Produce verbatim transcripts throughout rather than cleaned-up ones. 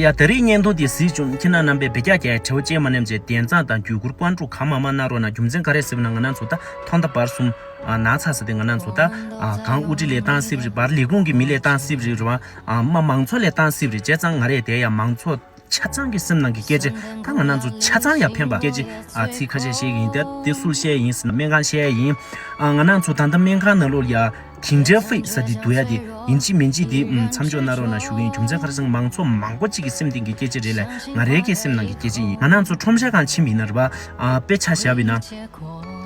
ཡ་ད་རེས་བརྙན་ཐུང་འདི་གཟིགས་བྱུང་ཁྱེད་རྣམ་པས་བེ་རྒྱ་རྒྱ་དྲི་བ་བཅད་མ་ནེམ་བྱས་དན་རྩ་དང་བརྒྱུད་སྐུར་བཀའ་འགྲུབ་གང་མང་མང་གནང་རོགས་གནང་། རྒྱུ་མཚན་ག་རེ་ཟེར་བ་ན་ང་རང་ཚོ་ད་ཐོག་མཐའ་བར་གསུམ་ན་ཚ་ཟེར་ཏེ་ང་རང་ཚོ་ད་གང་དབུ་ཁྲིད་ལས་བཏང་སྲིད་རེད་བར་ལས་ཁུངས་ཀྱི་མི་ལས་བཏང་སྲིད་རེད་བ། མ་མང་ཚོགས་ལས་བཏང་སྲིད་རེད་བྱས་ཙང་ང་རས་དེ་ཡ་མང་ཚོགས་ཆ་ཚང་གི་སེམས་ནང་གི་སྐད་ཆ་ད་ང་རང་ཚོ་ཆ་ཚང་ཡ་ཕན་པ་སྐད་ཆ་ཨ་ཚིག་ཁ་ཤས་བཤད་ཀྱི་ཡིན། ད་དེ་སུ་བཤད་ཡིན་ཟེར་ན་སྨན་ཁང་བཤད་ཡིན། ཨ་ང་རང་ཚོ་ད་ལྟ་སྨན་ཁང་ནང་ལོགས་ལ་ཡ་དིང་ཁྲའི་ཧྥེ་ཟེར་དེ་འདུག་ཡ་དེ་ཡིན་གཅིག་མིན་གཅིག་དེ་མཚམས་འཇོག་གནང་རོགས་གནང་ཞུ་གི་ཡིན། རྒྱུ་མཚན་ག་རེ་ཟེར་ན་མང་ཚོགས་མང་པོ་གཅིག་གི་སེམས་གཏིང་གི་སྐད་ཆ་རེད་ལ་ང་རའི་གི་སེམས་ནང་གི་སྐད་ཆ་ཡིན། ང་རང་ཚོ་ཁྲོམ་ཤ་ཁང་ཕྱིན་པ་ཡིན་ན་རེད་བ། ཨ་དཔེ་ཆ་བཞག་པ་ཡིན་ན།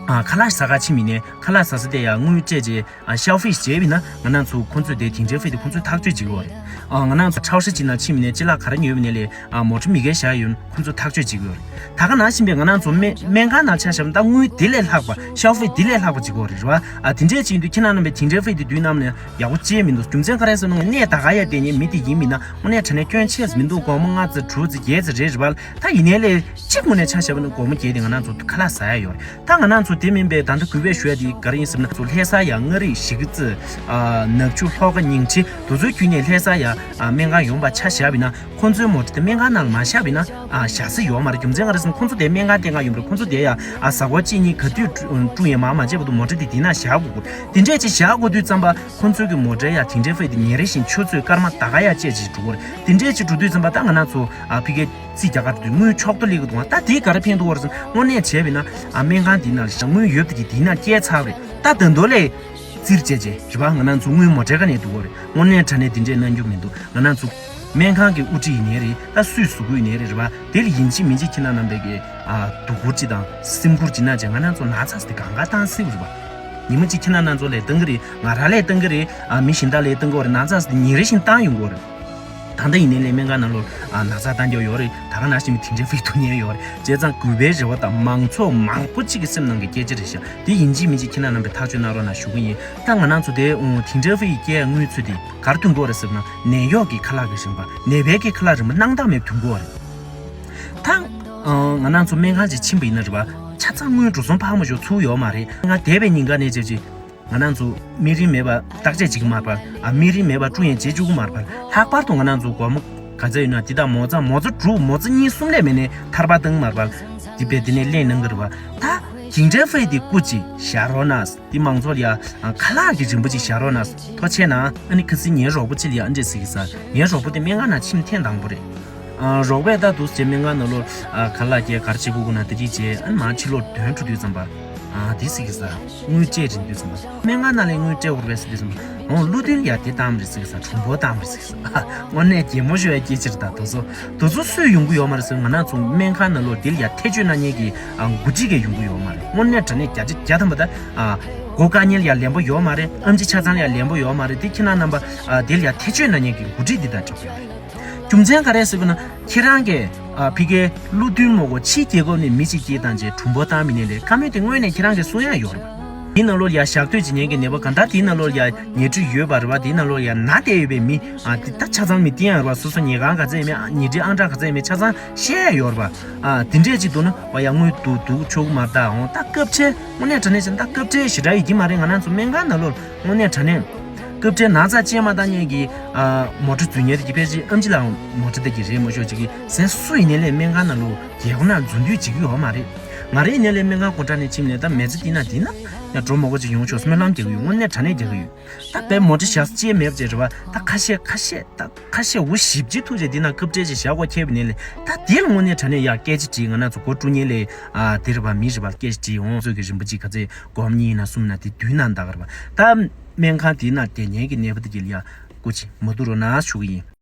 ཨ་ཁ་ལག་ཟ་ག་ཕྱིན་པ་ཡིན་ནའི་ཁ་ལག་ཟ་ས་དེ་ཡ་དངུལ་སྤྲད་རྗེས། ཨ་ཤའོ་ཧྥེ་བྱས་པ་ཡིན་ན་ང་རང་ཚོ་ཁོང་ཚོས་དེ་དིང་ཁྲའི་ཧྥེ་དེ་ཁོང་ཚོས་ཐག་གཅོད་བྱེད་ཀྱི་ཡོད་རེད། ཨ་ང་རང་ཚོ་ཁྲའོ་ཧྲི་ཅིག་ནང་ཕྱིན་པ་ཡིན་ནའི་ཅི་ལ་ག་རེ་ཉོས་པ་ཡིན་ནའི་ལས་ཨ་མོ་ཊ་མི་སྒེར་བཞག་ཡོད་ན་ཁོང་ཚོས་ཐག་གཅོད་བྱེད་ཀྱི་ཡོད་རེད། ད་ག་ནང་བཞིན་པའི་ང་རང་ཚོ་སྨན་སྨན་ཁང་ནང་ཆ་བཞག་ན་ད་དངུལ་དེ་ལས་ལྷག་པ་ཤའོ་ཧྥེ་དེ་ལས་ལྷག་པ་བྱེད་ཀྱི་ཡོད་རེད་རེད་བ། ཨ་དེ་འདྲས་བྱེད་དུས་ཁྱེད་རྣམ་པས་དིང་ཁྲའི་ཧྥེ་དེ་དུས་ནམ་ནས་ཡག་པོ་བྱས་མི་འདུག་རྒྱུ་མཚན་ག་རེ་ཟེར་ན་གནས་ད་ག་ཡ་དེ་ཉིད་མི་དེ་ཡིན་མིན་ན་དངོས་གནས་དྲང་གནས་སྐྱོན་ཆེ་མི་འདུག་སྒོར་མོ་ལྔ་ཙམ་དྲུག་ཙམ་བརྒྱད་ཙམ་རེད་རེད་བ། ད་ཡིན་ནའི་ལས་གཅིག་ངོས་ནས་ཆ་བཞག་པ་ན་སྒོར་མོ་བརྒྱད་དེ་ང་རང་ཚོ་ཁ་ལག་ཟ་ཡ་ཡོད་རེད། ད་ང་རང་ཚོ་དེ་མིན་པའི་ད་ལྟ་གུས་པས་ཞུ་ཡ་དེ་ག་རེ་ཡིན་ཟེར་ན་ཚོ་ལྷ་ས་ཡ་མངའ་རིས་གཞིས་ཀ་རྩེ། ཨ་ནག་ཆུ་ལྷོ་ཁ་ཉིང་ཁྲི་དེ་ཚོའི་བརྒྱུད་ནས་ལྷ་ས་ཡ་ཨ་སྨན་ཁང་ཡོང་པ་ཆ་བཞག་པ་ཡིན་ན་ཁོང་ཚོའི་མོ་ཊ་དེ་སྨན་ཁང་ནང་ལ་མ་བཞག་པ་ཡིན་ན་ཨ་བཞག་ས་ཡོད་མ་རེད། རྒྱུ་མཚན་ག་རེ་ཟེར་ན་ཁོང་ཚོ་དེ་སྨན་ཁང་བསྟེན་ག་ཡོང་པ་རེད། ཁོང་ཚོ་དེ་ཡ་ཨ་གཟའ་འཁོར་གཅིག་གཉིས་ག་དུས་བཀྲུ་བཀྲུ་ཡས་མ་མ་བྱས་བར་དུ་མོ་ཊ་དེ་དེ་ན་བཞག་དགོས་ཀྱི་རེད། དེ་འདྲས་ཅིག་བཞག་དགོས་དུས་ཙམ་པ་ཁོང་ཚོའི་གི་མོ་ཊ་ཡ་དེ་འདྲའི་ཧྥེ་དེ་ཉིན་རེ་བཞིན་ཆུ་ཚོད་སྐར་མ་ད་ག་ཡ་བཅད་ཅིག་འགྲོ་གི་རེད། དེ་འདྲས་ཅིག་འགྲོ་དུས་ཙམ་པ་ད་ང་རང་ཚོ་ཨ་ཕ་གིའི་རྩིས་རྒྱག་གར་དུས་དངུལ་ཕྱོགས་བསྡུ་སླེབས་ཀྱི་འདུག་ད་དེས་ག་རེ་ཕན་ཐོགས་པ་རེད་ཟེར་ན་དངོས་གནས་བྱས་པ་ཡིན་ན་ཨ་སྨན་ཁང་འདི་ནང་ལ་དངུལ་ཡོད་པ་དེ་གིས་འདི་ནང་བསྐྱལ་ཚར་བ་རེད། ད་ད་དུང་ལས་རྩིས་བྱས་རྗེས་རེད་པ། ང་རང་ཚོ་དངུལ་མོ་ཊའི་ཁ་ནས་བསྡུ་དགོས་རེད། དངོས་གནས་དྲང་གནས་འདི་འདྲས་གནང་རྒྱུ་མི་འདུག་ང་རང་ཚོ་སྨན་ཁང་གི་དབུ་ཁྲིད་ཡིན་ནའི་རེད། ད་སུས་ཟུར་ཕུད་ཡིན་ནའི་རེད་རེད་པ། དེ་ལ་ཡིན་གཅིག་མིན་གཅིག་ཁྱེད་རྣམ་པས་ཀྱི་ཨ་སྡུག་སྒུར་གཅིག་དང་སེམས་ཁུར་གཅིག་གནང་བྱས་ང་རང་ཚོ་ན་ཚ་ཟེར་དེ་གང་ག་བཏང་སྲིད་པ་རེད་པ། ཉི་མ་གཅིག་ཁྱེད་རྣམ་ཚོ་ལས་བཏང་གི་རེད། ང་རང་ལས་བཏང་གི་རེད། ཨ་མི་གཞན་དག་ལས་བཏང་གི་ཡོད་རེད། ན་ཚ་ཟེར་དེ་ཉིན་རེ་བཞིན་བཏང་ཡོང་གི་ཡོད་རེད། ད་ལྟ་ཡིན་ནའི་ལས་སྨན་ཁང་ནང་ལོགས་ཨ་ན་ཚ་བཏང་རྒྱུ་ཡོད་རེད། ད་ག་ནང་བཞིན་དེ་འདྲའི་ཧྥེ་འཐུང་མཁན་ཡོད་རེད། བྱས་ཙང་གུས་པའི་རེ་བ་དང་མང་ཚོགས་མང་པོ་གཅིག་གི་སེམས་ནང་གི་སྐད་ཆ་རེད་ཤག་དེ་ཡིན་གཅིག་མིན་གཅིག་ཁྱེད་རྣམ་པས་ཐག་གཅོད་གནང་རོགས་གནང་ཞུ་གི་ཡིན། ད་ང་རང་ཚོ་དེ་དེ་འདྲའི་ཧྥེ་ཡི་སྐྱེལ་དངུལ་ཚུད་དེ་ག་རེ་འཐུང་དགོས་རེད་ཟེར་ན་ནད་གཡོག་གི་ཁ་ལག་གི་རིན་པ་ནད་པའི་གི་ཁ་ལག་རིན་པ་སྣང་དག་མེད་འཐུང་དགོས་རེད། ད་ང་རང་ཚོ་སྨན་ཁང་ཅིག་ཕྱིན་པ་ཡིན་ན་རེད་པ། ཆ་ཚང་དངུལ་འགྲོ་སོང་འཕར་མ་ཞོག་ཚུགས་ཡོད་མ་རེད། ང་འདས་པའི་ཉིན་ཀ་ནས་བྱས་ཅིག་ང་རང་ཚོ་སྨན་རིན་མེད་པ་བརྟག་དཔྱད་བྱེད་ཀྱི་མ་རེད་པ། ཨ་སྨན་རིན་མེད་པ་ཀྲུང་ཡན་བྱེད་བཅུག་གི་མ་རེད་པ། ལྷག་པར་དུ་ང་རང་ཚོ་སྒོར་མོ་ག་ཚད་ཡོད་ན་དེ་དག་མོ་རྩ་མོ་རྩ་དྲུག་མོ་རྩ་གཉིས་གསུམ་ལས་མེད་ནས་ཐར་པ་བཏང་གི་མ་རེད་པ། དེ་བས་དེ་ནས་ལེན་གནང་གི་རེད་པ། ད་དེ་འདྲའི་ཧྥེ་དེ་སྐུ་ཅིག་བཞག་རོགས་གནང་། དེ་མང་ཚོགས་ལ་ཡ་ཁ་ལག་གི་རིན་པོ་ཅིག་བཞག་རོགས་གནང་། ཐུགས་རྗེ་ཆེ་གནང་། ཨ་ནི་ཁ་སང་ངའི་རོགས་པ་ཅིག་ལ་ཡ་ཨ་འདྲས་ཟེར་གི་ཟེར། ངའི་རོགས་པ་དེ་སྨན་ཁང་ནང་ཕྱིན་ཐེངས་དང་པོ་རེད། ཨ་རོགས་པས་ད་འདུག་སེ་སྨན་ཁང་ནང་ལོགས་ཨ་ག་ལ་རྒྱལ་གར་བྱེད་དགོས་ཀྱི་ན་དེ་གཅིག་བྱས། ཨ་ནི་མ་ཕྱི་ལོགས་དོན་གྲུབ་དུས་ཙམ་པ། ཨ་དེ་ཟེར་གི་ཟེར། དངུལ་སྤྲད་རན་དུས་ཙམ་པ། སྨན་ཁང་ནང་ལས་དངུལ་སྤྲད་དགོས་རེད་པས་ཟེར་དུས་ཙམ་པ། འོང་ཀླུ་མདུན་ལ་ཡ་དེ་བཏང་རེད་ཟེར་གི་ཟེར། གྲུང་པོ་བཏང་རེད་ཟེར་གི་ཟེར། དངོས་གནས་གད་མོ་ཤོར་བའི་སྐད་ཆ་རེད། ད་དེ་ཚོ་དེ་ཚོ་སུས་ཡོང་གི་ཡོད་མ་རེད་ཟེར། ང་རང་ཚོ་སྨན་ཁང་ནང་ལོགས་དེ་ལ་ཡ་ཐེ་བྱུས་གནང་མཁན་གྱི་ཨ་འགོ་ཁྲིད་ཀྱིས་ཡོང་གི་ཡོད་མ་རེད། དངོས་གནས་དྲང་གནས་བརྒྱ་ཆ་བརྒྱ་ཐམ་པ་ད་ཨ་མགོ་དཀའ་ངལ་ལ་ཡ་ལན་པོ་ཡོད་མ་རེད། ཨེམ་ཆི་ཆ་ཚང་ལ་ཡ་ལན་པོ་ཡོད་མ་རེད། དེ་ཁྱེད་རང་རྣམ་པ་ཨ་དེ་ལ་ཡ་ཐེ་བྱུས་གནང་མཁན་གྱི་འགོ་ཁྲིད་འདི་དང་འབྲེལ་བ་ཡོད་རེད། རྒྱུ་མཚན་ག་རེ་ཟེར་བ་ན་ཁྱེད་རང་གིས་ཨ་ཕ་གིའི་ཀླུ་མདུན་མོ་གོ་ཕྱིའི་རྒྱལ་ཁབ་ནས་མི་གཅིག་སྐྱེལ་བཏང་རྗེས་གྲུང་པོ་བཏང་མི་ནས་ལས་བཀའ་མོལ་དེ་དངོས་གནས་ཁྱེད་རང་གིས་གསུང་ཡ་ཡོད་རེད་པ། དེའི་ནང་ལོགས་ལ་ཡ་ཞག་སྡོད་བྱེད་མཁན་གྱི་ནད་པ་གང་ལྟར་དེའི་ནང་ལོགས་ལ་ཡ་ཉལ་ཁྲི་ཡོད་པ་རེད་པ། དེའི་ནང་ལོགས་ལ་ཡ་ན་བསྡད་ཡོད་པའི་མི་ཨ་དེ་ད་ཆ་ཚང་མི་བསྟེན་ཡ་རེད་པ། སོ་སོ་ཉལ་ཁང་ག་ཚད་ཡོད་མེད་ཉལ་ཁྲིའི་ཨང་གྲངས་ག་ཚད་ཡོད་མེད་ཆ་ཚང་ཤེས་ཡ་ཡོད་རེད་པ། ཨ་དེ་འདྲས་ཅིག་འདུག་ན་བ་ཡ་དངུལ་འདུག་འདུག་ཆོག་གི་མ་རེད། ད་འོང་ད་སྐབས་འཕྲལ་དངོས་གནས་དྲང་གནས་བྱས་ན་ད་སྐབས་འཕྲལ་ཞེ་དྲག་ཡོད་ཀྱི་མ་རེད། ང་རང་ཚོ་སྨན་ཁང་ནང་ལོགས་དངོས་གནས་དྲང་གནས་སྐབས་འཕྲལ་ན་ཚ་ཅན་མ་བཏང་མཁན་གྱི་ཨ་མོ་ཊ་འཛུལ་མཁན་དེ་གི་ཕལ་ཆེར་ཨེམ་ཆི་ལའང་མོ་ཊ་དེ་གི་རེད་མ་ཤོག་ཅིག་གི་ཟེར། སུ་ཡིན་ནའི་ལས་སྨན་ཁང་ནང་ལོགས་རྒྱལ་ཁོ་ན་འཛུལ་འདུས་བྱེད་ཀྱི་ཡོད་མ་རེད། ང་རང་ཡིན་ནའི་ལས་སྨན་ཁང་སྒོ་འགྲམ་ནས་ཕྱིན་ནས་ད་མི་ཚེ་འདི་ན་འདི་ན་ཡང་འགྲོ་མ་དགོས་ཅིག་ཡོང་ཆོག་སྨོན་ལམ་རྒྱག་གི་ཡོད། དངོས་གནས་དྲང་གནས་རྒྱག་གི་ཡོད། ད་དཔེ་མོ་ཊ་བཞག་ས་ཅིག་མེད་པ་བྱས་རེད་པ། ད་ཁ་ཤས་ཁ་ཤས་ད་ཁ་ཤས་འུ་བཞི་བཅུ་ཐུག་བྱས་འདི་ན་སྐབས་འཕྲལ་ཅིག་བཞག་དགོས་ཁེལ་བ་ནས་ལས་ད་དེ་ལ་དངོས་གནས་དྲང་གནས་ཡ་སྐད་ཆ་དྲིས། ང་རང་ཚོ་སྒོ་དཀྲུག་མཁན་ལས་ཨ་དེ་རེད་པ་མི་རེད་པ་སྐད་ཆ་དྲིས་འོང་། ཚོད་ཀྱི་རིན་པོ་ཆེ་ག་ཚད་སྒོར་མོ་གཉིས་ཡིན་ན་གསུམ་ཡིན་ན་དེ་བསྡུས་གནང་ད་ག་རེད་པ། ད་སྨན་ཁང་དེ་ན་བསྡད་མཁན་གྱི་ནད་པ་དེ་གི་ལ་ཡ་སྐུ་མཁྱེན་མ་འདུག་རོགས་གནང་ཞུ་གི་ཡིན།